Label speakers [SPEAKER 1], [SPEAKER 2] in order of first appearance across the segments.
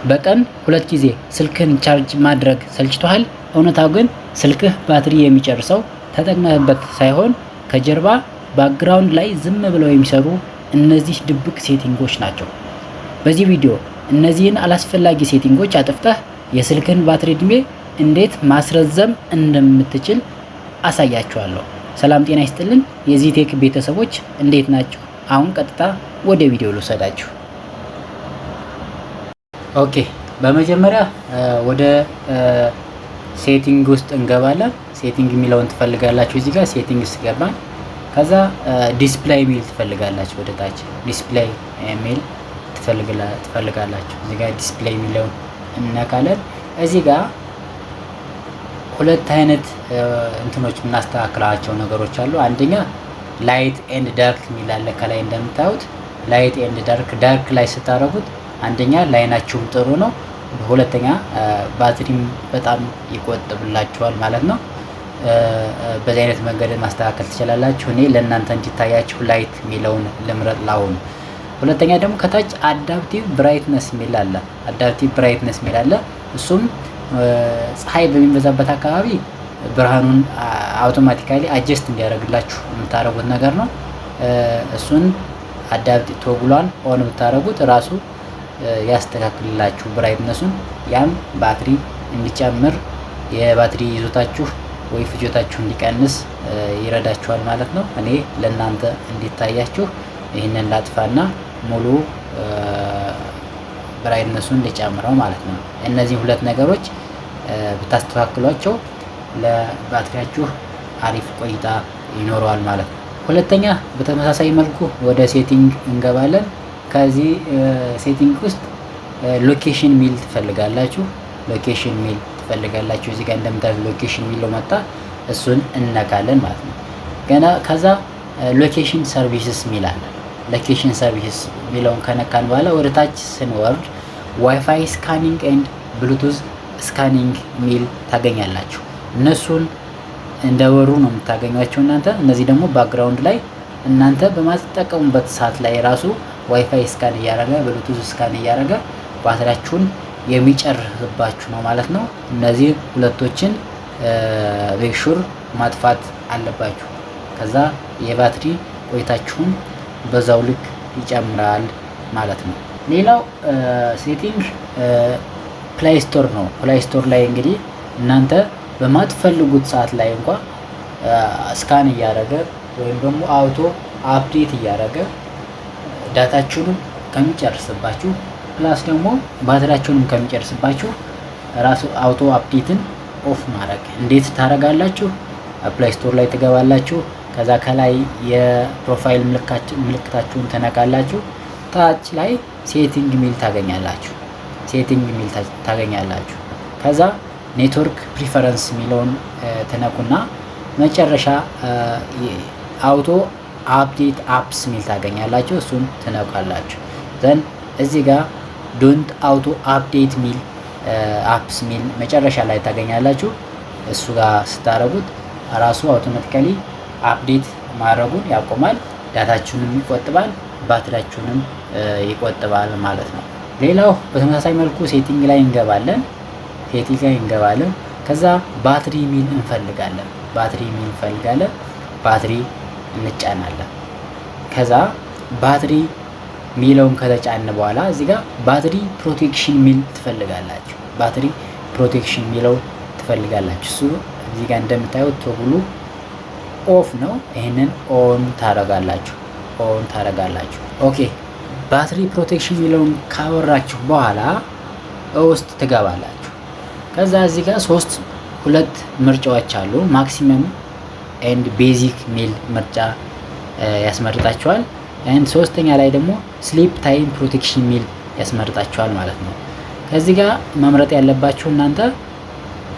[SPEAKER 1] በቀን ሁለት ጊዜ ስልክህን charge ማድረግ ሰልችቶሃል? እውነታው ግን ስልክህ ባትሪ የሚጨርሰው ተጠቅመህበት ሳይሆን ከጀርባ background ላይ ዝም ብለው የሚሰሩ እነዚህ ድብቅ setting ኦች ናቸው። በዚህ ቪዲዮ እነዚህን አላስፈላጊ setting ኦች አጥፍተህ የስልክህን ባትሪ እድሜ እንዴት ማስረዘም እንደምትችል አሳያችኋለሁ። ሰላም ጤና ይስጥልን የዚህ ቴክ ቤተሰቦች፣ እንዴት ናችሁ? አሁን ቀጥታ ወደ ቪዲዮ ልውሰዳችሁ። Okay፣ በመጀመሪያ ወደ setting ውስጥ እንገባለን። Setting የሚለውን ትፈልጋላችሁ። እዚህ ጋር setting ስገባ ከዛ display የሚል ትፈልጋላችሁ። ወደ ታች display የሚል ትፈልጋላችሁ። እዚህ ጋር display የሚለውን እንነካለን። እዚህ ጋር ሁለት አይነት እንትኖች የምናስተካክላቸው ነገሮች አሉ። አንደኛ light and dark የሚል አለ። ከላይ እንደምታዩት light and dark፣ dark ላይ ስታደርጉት አንደኛ ላይናችሁም ጥሩ ነው፣ ሁለተኛ ባትሪም በጣም ይቆጥብላችኋል ማለት ነው። በዚህ አይነት መንገድ ማስተካከል ትችላላችሁ። እኔ ለእናንተ እንዲታያችሁ light የሚለውን ልምረጥ ላሁኑ። ሁለተኛ ደግሞ ከታች adaptive brightness የሚል አለ። Adaptive brightness የሚል አለ። እሱም ፀሐይ በሚበዛበት አካባቢ ብርሃኑን automatically adjust እንዲያደርግላችሁ የምታደርጉት ነገር ነው። እሱን adaptive toggle ኧን on ብታደርጉት ራሱ ያስተካክልላችሁ brightness ኡን። ያም ባትሪ እንዲጨምር፣ የባትሪ ይዞታችሁ ወይ ፍጆታችሁ እንዲቀንስ ይረዳችኋል ማለት ነው። እኔ ለእናንተ እንዲታያችሁ ይህንን ላጥፋና ሙሉ brightness ኡን ልጨምረው ማለት ነው። እነዚህ ሁለት ነገሮች ብታስተካክሏቸው ለባትሪያችሁ አሪፍ ቆይታ ይኖረዋል ማለት ነው። ሁለተኛ በተመሳሳይ መልኩ ወደ setting እንገባለን። ከዚህ setting ውስጥ location ሚል ትፈልጋላችሁ። Location ሚል ትፈልጋላችሁ። እዚህ ጋር እንደምታዩት location የሚለው መጣ። እሱን እንነካለን ማለት ነው። ገና ከዛ location services ሚል አለ። Location services የሚለውን ከነካን በኋላ ወደ ታች ስንወርድ WiFi scanning and Bluetooth scanning ሚል ታገኛላችሁ። እነሱን እንደበሩ ነው የምታገኟቸው እናንተ። እነዚህ ደግሞ background ላይ እናንተ በማትጠቀሙበት ሰዓት ላይ ራሱ WiFi scan እያደረገ፣ Bluetooth scan እያደረገ ባትሪያችሁን የሚጨርስባችሁ ነው ማለት ነው። እነዚህ ሁለቶችን make sure ማጥፋት አለባችሁ። ከዛ የባትሪ ቆይታችሁን በዛው ልክ ይጨምራል ማለት ነው። ሌላው setting Play Store ነው። Play Store ላይ እንግዲህ እናንተ በማትፈልጉት ሰዓት ላይ እንኳ scan እያደረገ ወይም ደግሞ auto update እያደረገ data ችሁንም ከሚጨርስባችሁ plus ደግሞ ባትሪያችሁንም ከሚጨርስባችሁ ራሱ auto update ን off ማድረግ እንዴት ታደርጋላችሁ? Play Store ላይ ትገባላችሁ። ከዛ ከላይ የ profile ምልክታችሁን ትነካላችሁ። ታች ላይ setting ሚል ታገኛላችሁ። Setting ሚል ታገኛላችሁ። ከዛ network preference የሚለውን ትነኩና መጨረሻ auto update apps ሚል ታገኛላችሁ። እሱን ትነካላችሁ። Then እዚህ ጋር don't auto update ሚል apps ሚል መጨረሻ ላይ ታገኛላችሁ። እሱ ጋር ስታደርጉት ራሱ automatically update ማድረጉን ያቆማል። Data ችሁንም ይቆጥባል፣ ባትሪያችሁንም ይቆጥባል ማለት ነው። ሌላው በተመሳሳይ መልኩ setting ላይ እንገባለን። Setting ላይ እንገባለን። ከዛ ባትሪ ሚል እንፈልጋለን። ባትሪ ሚል እንፈልጋለን። ባትሪ እንጫናለን። ከዛ ባትሪ ሚለውን ከተጫነ በኋላ እዚህ ጋር battery protection ሚል ትፈልጋላችሁ። Battery protection ሚለው ትፈልጋላችሁ። እሱ እዚህ ጋር እንደምታዩት toggle ኡ off ነው። ይህንን on ታረጋላችሁ። On ታረጋላችሁ። Okay፣ battery protection የሚለውን ካበራችሁ በኋላ ውስጥ ትገባላችሁ። ከዛ እዚህ ጋር ሶስት ሁለት ምርጫዎች አሉ። Maximum and basic ሚል ምርጫ ያስመርጣችኋል። And ሶስተኛ ላይ ደግሞ sleep time protection ሚል ያስመርጣችኋል ማለት ነው። ከዚህ ጋር መምረጥ ያለባችሁ እናንተ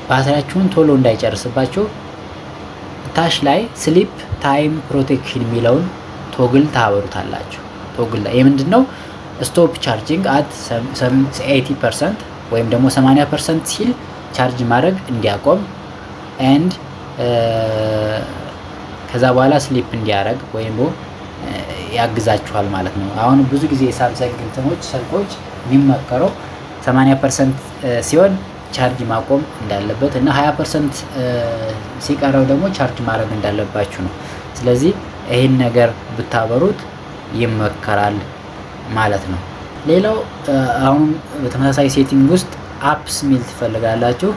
[SPEAKER 1] ባትሪያችሁን ቶሎ እንዳይጨርስባችሁ ታች ላይ sleep time protection የሚለውን toggle ታበሩታላችሁ። Toggle ላይ የምንድን ነው? Stop charging at 80% ወይም ደግሞ 80% ሲል charge ማድረግ እንዲያቆም and ከዛ በኋላ sleep እንዲያደርግ ወይም ያግዛችኋል ማለት ነው። አሁን ብዙ ጊዜ የሳምሰንግ እንትኖች ስልኮች የሚመከረው 80% ሲሆን charge ማቆም እንዳለበት እና 20% ሲቀረው ደግሞ charge ማድረግ እንዳለባችሁ ነው። ስለዚህ ይህን ነገር ብታበሩት ይመከራል ማለት ነው። ሌላው አሁን በተመሳሳይ setting ውስጥ apps ሚል ትፈልጋላችሁ።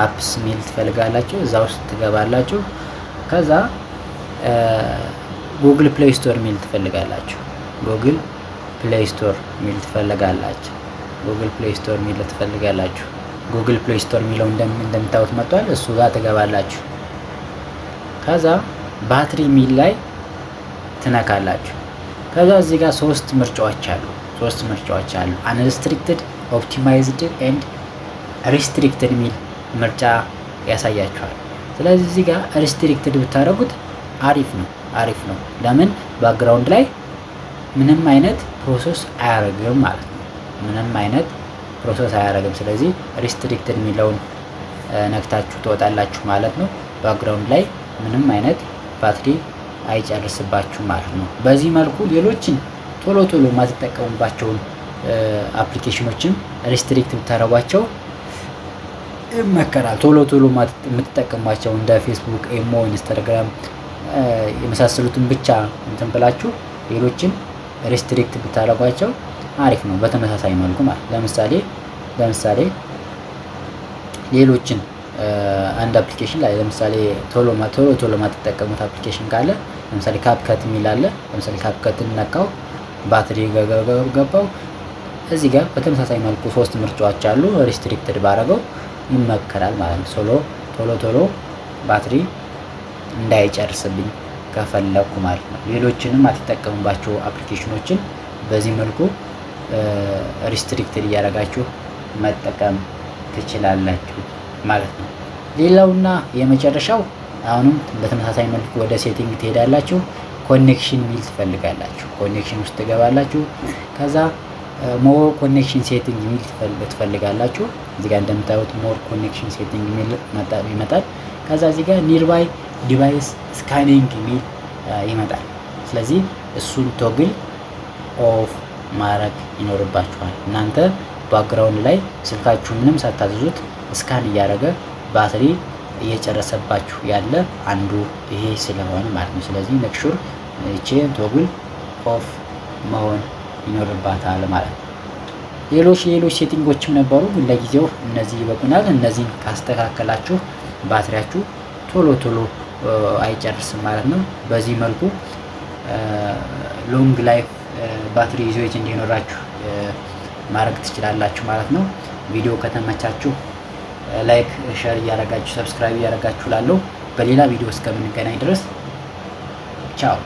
[SPEAKER 1] Apps ሚል ትፈልጋላችሁ። እዛ ውስጥ ትገባላችሁ። ከዛ Google Play Store ሚል ትፈልጋላችሁ። Google Play Store ሚል ትፈልጋላችሁ። Google Play Store ሚል ትፈልጋላችሁ። Google Play Store የሚለው እንደምታዩት መጥቷል። እሱ ጋር ትገባላችሁ። ከዛ ባትሪ ሚል ላይ ትነካላችሁ። ከዛ እዚህ ጋር ሶስት ምርጫዎች አሉ። ሶስት ምርጫዎች አሉ። Unrestricted፣ optimized and restricted የሚል ምርጫ ያሳያችኋል። ስለዚህ እዚህ ጋር restricted ብታደርጉት አሪፍ ነው፣ አሪፍ ነው። ለምን? Background ላይ ምንም አይነት process አያደርግም ማለት ነው። ምንም አይነት process አያደርግም። ስለዚህ restricted የሚለውን ነክታችሁ ትወጣላችሁ ማለት ነው። Background ላይ ምንም አይነት ባትሪ አይጨርስባችሁ ማለት ነው። በዚህ መልኩ ሌሎችን ቶሎ ቶሎ የማትጠቀሙባቸውን application ኖችን restrict ብታደርጓቸው ይመከራል። ቶሎ ቶሎ የምትጠቀሟቸው እንደ ፌስቡክ፣ ኢሞ፣ ኢንስታግራም የመሳሰሉትን ብቻ እንትን ብላችሁ ሌሎችን restrict ብታደርጓቸው አሪፍ ነው። በተመሳሳይ መልኩ ማለት ለምሳሌ ሌሎችን አንድ application ላይ ለምሳሌ ቶሎ ቶሎ ቶሎ የማትጠቀሙት application ካለ፣ ለምሳሌ CapCut የሚል አለ። ለምሳሌ CapCut ን ነካው፣ ባትሪ ገባው። እዚህ ጋር በተመሳሳይ መልኩ ሶስት ምርጫዎች አሉ። Restricted ባረገው ይመከራል ማለት ነው። ቶሎ ቶሎ ቶሎ ባትሪ እንዳይጨርስብኝ ከፈለኩ ማለት ነው። ሌሎችንም አትጠቀሙባቸው application ኖችን በዚህ መልኩ restricted እያደረጋችሁ መጠቀም ትችላላችሁ ማለት ነው። ሌላውና የመጨረሻው አሁንም በተመሳሳይ መልኩ ወደ setting ትሄዳላችሁ። Connection ሚል ትፈልጋላችሁ። Connection ውስጥ ትገባላችሁ። ከዛ more connection setting ሚል ትፈልጋላችሁ። እዚህ ጋር እንደምታዩት more connection setting ሚል ይመጣል። ከዛ እዚህ ጋር nearby device scanning ሚል ይመጣል። ስለዚህ እሱን toggle off ማድረግ ይኖርባችኋል። እናንተ background ላይ ስልካችሁ ምንም ሳታዝዙት scan እያደረገ ባትሪ እየጨረሰባችሁ ያለ አንዱ ይሄ ስለሆነ ማለት ነው። ስለዚህ make sure ይቺ toggle off መሆን ይኖርባታል ማለት ነው። ሌሎች ሌሎች setting ኦችም ነበሩ፣ ግን ለጊዜው እነዚህ ይበቁናል። እነዚህን ካስተካከላችሁ ባትሪያችሁ ቶሎ ቶሎ አይጨርስም ማለት ነው። በዚህ መልኩ long life battery usage እንዲኖራችሁ ማድረግ ትችላላችሁ ማለት ነው። ቪዲዮ ከተመቻችሁ like፣ share እያደረጋችሁ፣ subscribe እያደረጋችሁ ላለው በሌላ ቪዲዮ እስከምንገናኝ ድረስ ቻው።